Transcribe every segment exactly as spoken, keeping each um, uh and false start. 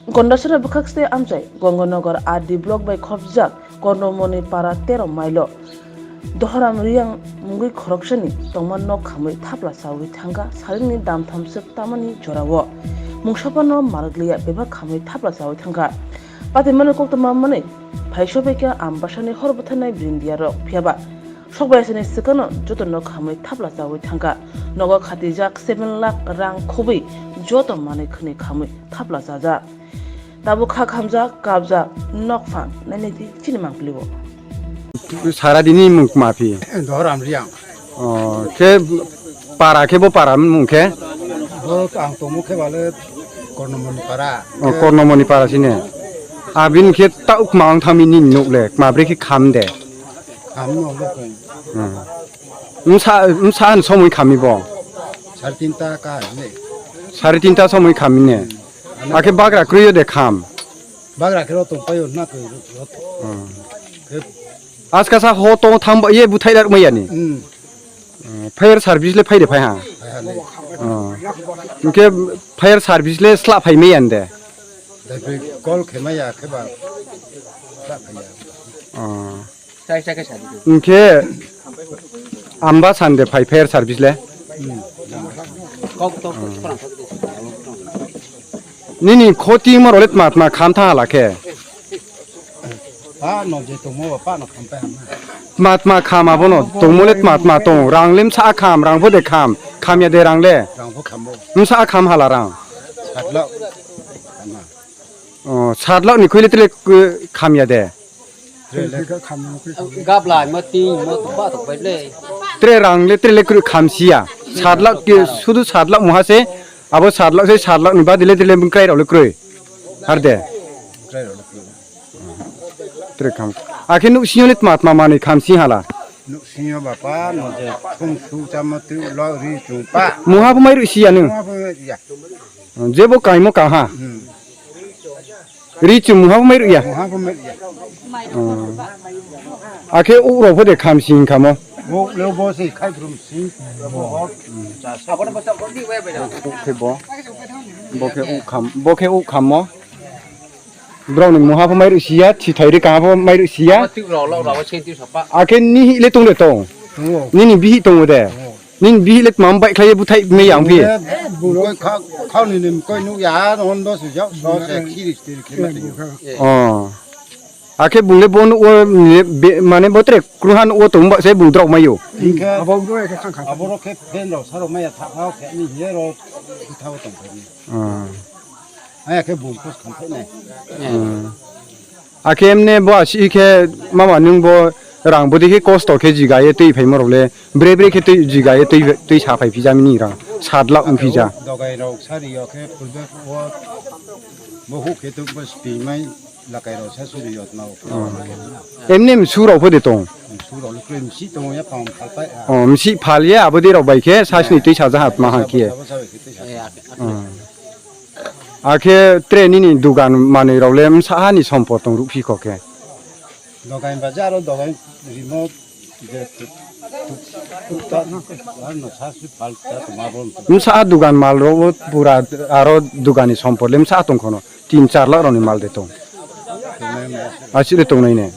Gondasora bwkhakste amchai Gonganagar R D block bai khopjak Kornomoni para tero mailo Dohoram Riyang mungwi khoroksani tongma nok khamwi thapla chawi thangkha, salingni damtham swk tamani jorao mungsapano marwkliya bebak khamwi thapla chawi thangkha. Patimani koktwma manwi phaisobaikha Ambasani hor bwtharnai brindiarok, phiyaba sokbaisani swkangno jotono khamwi thapla chawi thangkha. Nogo khatijak seven lakh rang khobwi joto manwi khwnwi khamwi thapla chajak. Tabuk kha khamjak, kapjak, nokphang, nainai di chini mangpili o. Sara dini mung kma phi? Dohoram Riyang. O, khe para khe bo para mung khe? Bo ang tongmo khe bale Kornomoni para. O, Kornomoni para sine. Abini khe ta ukma ang thami ni nuk le, kma bre khe kham de. Kham no le koi. Hmm. Msa, msa han somoi khami bo? Sare tinta ka ne. Sare tinta somoi khami ne. Akhe bagra kruyo de kham. Bagra khe rotong payo na khe rot. Hmm. Khe Aska sa ho to thang ba ye buthai lar maya ni. Hmm. Hmm, fire service le phai de phai ha. Phai ha le. Hmm. Ke fire service le sla phai maya de. Da be call khe maya khe ba. Sla phai ya. Hmm. Chai chai khe sadi. Hwnkhe amba sande phai fire service le? Kok tok khorang. Nini khoti moro le tma tma kham tha hala khe? Pa no je tongmo ba pa no kham pa hama. Tma tma kham abono tongmo le tma tma tong. Rang lim sa kham, rang bo de kham. Kham ya de rang le? Rang bo kham bo. Msa kham hala rang? Sat lakh. Kham ha. Oh, sat lakh ni khuile tele, eh, kham ya de? Gabla ma ti ma to ba to bai le. Tre rang le tre le kru kham sia. Sat lakh ke sudu sat lakh muha se. Abo sat lakh se sat lakh ni badi le tre le bung krai rok le kroi. Har de. Tre kham. Akhe nuk sio le tma tma mani kham si hala. Nuk sio bapa no je thung su chama tu lo ri chung pa. Muha bo mai ru sia nung. Muha bo mai ru ya. Jebo kaimo kaha. Hmm. Ri chum muha bo mai ru ya. Muha bo mai ru ya. Oh. Akhe u ro pho de kham sing khamo. Bo le bo se khai brum sing. Bo ho. Bo khe bo. Bo khe u kham. Bo khe u khamo. Brao ni muha pho mai ru sia, thi thai ri kaha pho mai ru sia. Tik rok lok rok se tik sapa. Akhe ni hi le tong de tong. Tongo. Nini bihi tongo de. Tongo. Nini bihi le tmam bai khlai buthai me yang phi. Bungkoi kha, khao ni nim koi nuk ya, hon do se jak, so se khiri stir khema te. Oh. Akhe bung le bon o, mane botre kruhan o tong ba se bung drok mayo. Abo bro ekhe khang khang. Abo rok khe pen rok saro maya tha khao khe ni he rok thao tong khe ni. Ah. Aya khe bung post khamphai nai. Hmm. Akhe emne bo asi khe mama nwng bo rang bwdwi khe kosto khe jiga ye twi phaima rok le bre bre khe twi jiga ye twi, twi sa phai phija mini rang sat lakh wng phija. Dogai rok sari yo khe pulbe wo bo hu khe tuk bo spi mai lakai rok sa suri yo tma. Hmm. Emne msu rok pho de tong. Msu rok le kre msi tong ya pang phal pai. Oh, msi phal ye abo de rok bai khe sasni twi sa jahat ma ha khe. Abo sa bai khe twi sa. Hmm. Akhe tre nini dugan manwi rok le msa hani sompot tong rukphi kho khe? Dogan ba jaro dogan rimo je tuk tuk tuk ta ano sa si pal ta tuma bon. Msa dugan mal rok pura aro dugan ni sompot le msa tong khono tin char lakh rok ni mal de tong. Asile tong nai ne.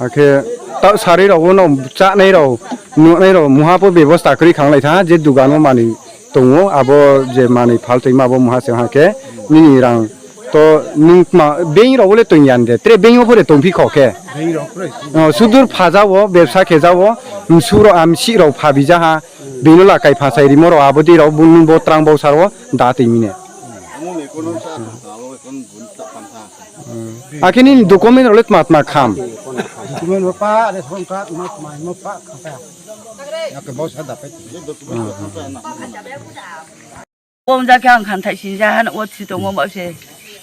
Akhe ta sari rok no cha nai rok, nung nai rok, muha po bebosta kwrwi khang lai tha, je dugan o manwi tongo, abo je manwi phal twi ma bo muha se ha khe, nini rang to nung ma bank rok le tong yan de, tre bank o phore tong phi kho khe. Bank rok phore si. Oh, sudur phaja o, bebsa khe ja o, msu rok am si rok pha bi ja ha, bini la kai pha sai rimo rok abo di rok bung bo trang bo sar o da twi mine. Akhe nini document rok le tma tma kham? Document rok pa, ration card, ma tma himo pa, kham pa. Yak bo sa da pe. Bom ja khe ang khan thai sin ja han o thi tongo bo se.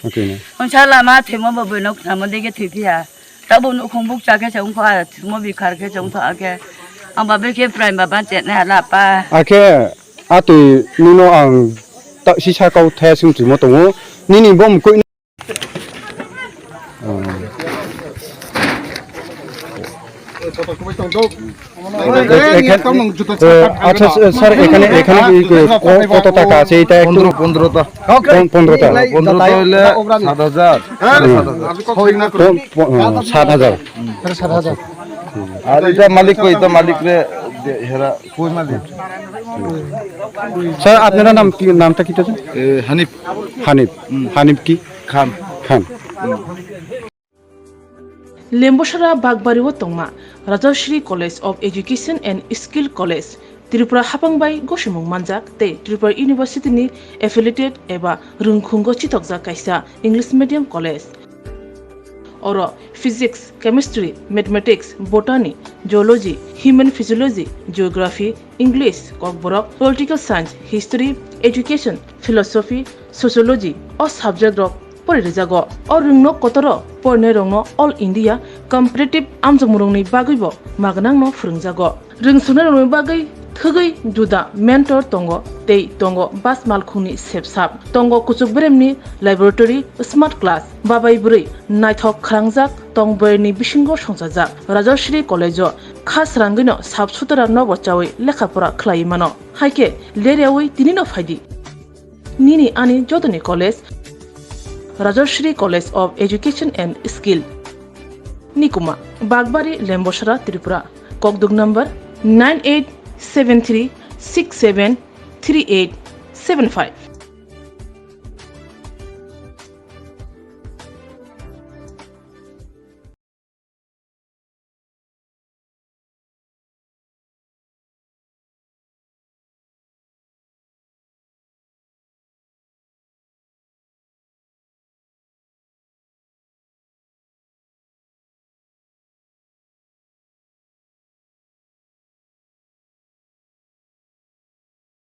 Okay ne. Ang sa lama themo bo bwino khna mo de ge thi phi ha. Ta bo nukhung buk cha khe se ungkho a thimo bi khar khe se ungkho a khe. Ang ba be khe prime ba ban chet ne ha la pa. Akhe atwi nino ang ta sisa kau thaya sung twi mo tongo. Nini bom koi এখানে, আচ্ছা, স্যার, এখানে, এখানে কি ক-, কত টাকা আছে? এটা একটু পনেরো, পনেরোটা। পন-, পনেরোটা। পনেরোটা হইলে সাত হাজার, সাড়ে সাত হাজার। পন-, পন-, সাত হাজার। আর এটা মালিক কই? এটা মালিক রে দে-, হেরা কই মালিক? স্যার, আপনারা নাম কি, নামটা কি আছে? এ, হানিফ। হানিফ। হানিফ কি? খান। খান। Lembosara Bagbari o tongma Rajashri College of Education and Skill College, Tripura hapang bai gosimung manjak tei Tripura University ni affiliated eba rwngkhungo chitokjak kaisa English medium college. Oro Physics, Chemistry, Mathematics, Botany, Zoology, Human Physiology, Geography, English, Kokborok, Political Science, History, Education, Philosophy, Sociology o subject rok pori rijago. O rwngno kotoro porinai rokno All India Competitive amjokmung rokni bagwi bo magnangno phwrwngjago. Rwngsuknai rokni bagwi thwgwi juda mentor tongo tei tongo bas malkhungni sepsap. Tongo kuchuk beremni laboratory, smart class, babai bwrwi naithok khwrangjak tong bwrwini bisingo songchajak. Rajashri College o kha srangwino sap sutara nogo chawi lekha pora khlaiwi mano. Haikhe leryawi tinino phaidi. Nini ani jotoni college, Rajashri College of Education and Skill. Nikuma, Bagbari, Lembosara, Tripura. Kokduk number nine eight seven three six seven three eight seven five.